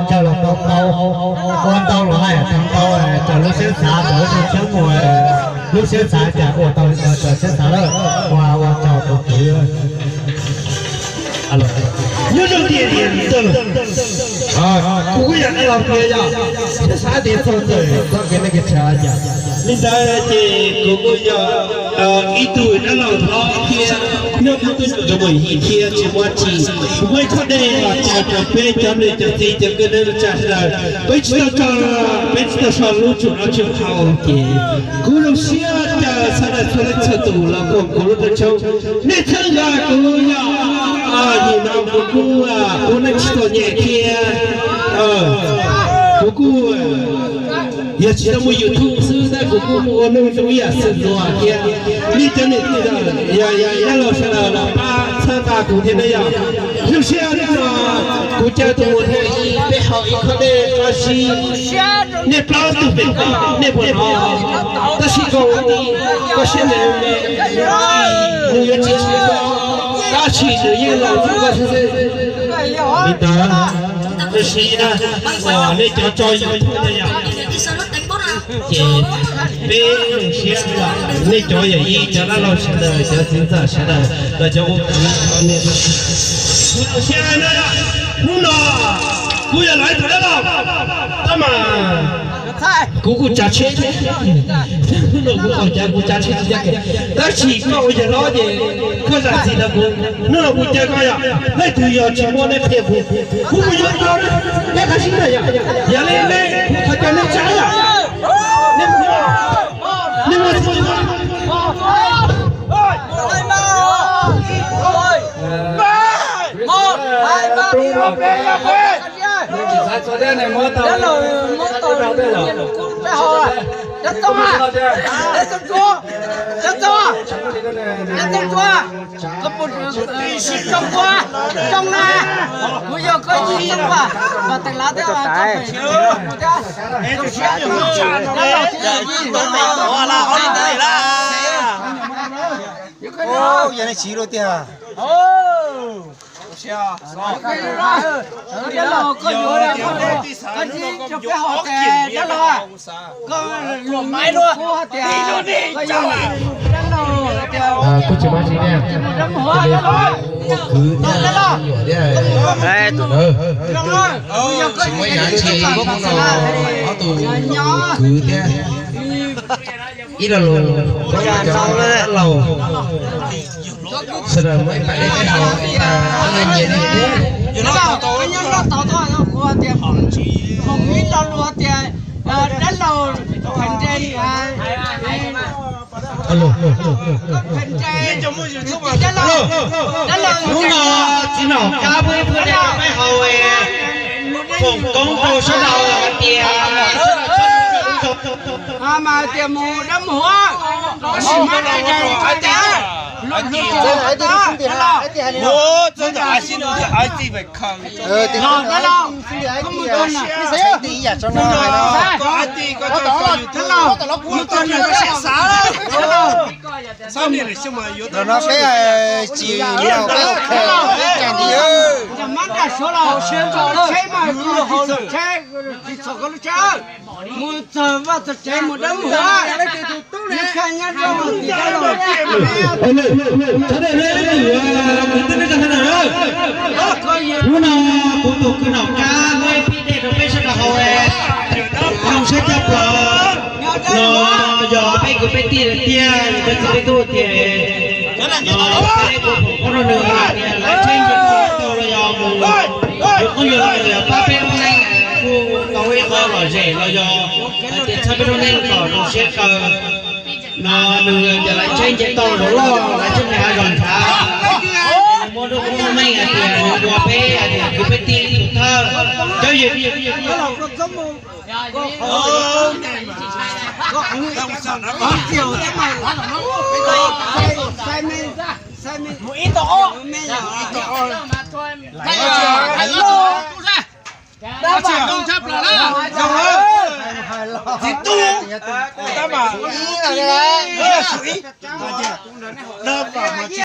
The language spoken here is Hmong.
Coj los tau ntau, ua ntau los hais tau ntau, raws lub siab xav, raws lub siab mus, lub siab xav cas ua tau raws siab xav lawm, ua ua tsaug tus kwv. Nyob zoo tias tias ntawm kuv kuj yog dab laug tiag yog, siab xav tias txog ntawm txoj kev neej kev tshav yom. Li ntawd ces kuv kuj yog ib tug dab laug hlob thiab nyob kuv twb tseem mus yim thiab tsis muaj tsis, kuv muaj ib qho dej los tso rau peb cov niam cov txiv cov kwv tij neej tsa sawv daws, peb tsis tau tso, peb tsis tau so lub tsum no tsum hau ces kuv zoo siab caw sawv daws txhua leej txhua tus los koom kuv lub rooj tshoob. Nej txhawb nqa kuv yog, nim no kuv kuj ua neej tsis txom nyem thiab, kuv kuj yog tsis tau muaj YouTube xwb tab kuv kuj ua neej zoo ib yam xwm ntxuag thiab. Nej cov niam txiv yog yog dab laug sawv daws los pab txhawb nqa kuv thiab na yom. Zoo siab no kuv caw tus mus thiab ib peb haus ib khob dej qab zib, nej plaub tug pem koj nej puas hnov? Tab sis koj ua tib koj siab ntev, nws yuav tsis tsis koj, tab sis nws yeej los txog koj xwb xwb. Li ntawd, tab sis na, nej cov tso YouTube na yom, ces peb zoo siab, nej cov yawm yij cov dab laug sawv daws cov txiv ntxawm sawv daws los cov ua kwv cov niam, kuv zoo siab na, hnub no kuv yog lawv tus dab laug, tab mas kuv kuj tsav tsheb thiab, hnub no kuv txaus cav kuv tsav tsheb tsis txaj kev, tab sis koj ua yawg hlob ces koj zam txim rau kuv, hnub no kuv caw koj yom, leej twg yog tsis muaj nej qhia kuv, kuv mus yuav tau nej qab zib na yom, yog li nej kuv thov caw nej tsav yom, nej mus, nej mus. Yog nej tsis luaj tiag. Kuj tsis muaj tsis ne, ua kwv thiab nyuam thiab, tsis muaj ib yam tsis, hnub no ob tug ua kwv thiab. Ib lo lus, koj cov dab laug sawv daws muaj ib pab dej peb haus, ib pab nyiam dej thiab. Hnub no txiv nom kab peb pab dej peb haus, foom koob rau sawv daws hais tias, mas tias mus dab mus huab, tab sis mas dab laug, dab laug, dab laug, mus txog nws, dab laug, mus txog nws, dab laug, no peb tsis laus peb ua phem peb tsis nti, mab nram suav los tsheb mas tsis txhaum tsheb, tsis txhaum koj lub tsheb, mus txog vaj txog tsev mus dawb mus huab, ib khaj nyob rau tim dab laug. Hnub no kuv tus kwv Nom Kab muab ib pib dej rau peb sawv daws haus, zoo siab coj plaws. No yog peb kwv peb tij tiag, peb txiv peb tub tiag. No peb kuj foom koob rau nws hais tias lawv tsheb nce tau los yog mus yuav qoob yuav loo los yog pab peb lub neej kuj tau ib qho lom zem los yog hais tias txhawb peb lub neej kom zoo siab kawg. No nws tias lawv tsheb nce tau zov loj, lawv tsheb nce hav zoov ntshav, muab lub koob lub meej hais tias nws ua peb hais tias kwv peb tij ib tug thawj cov yws. Txiv tub,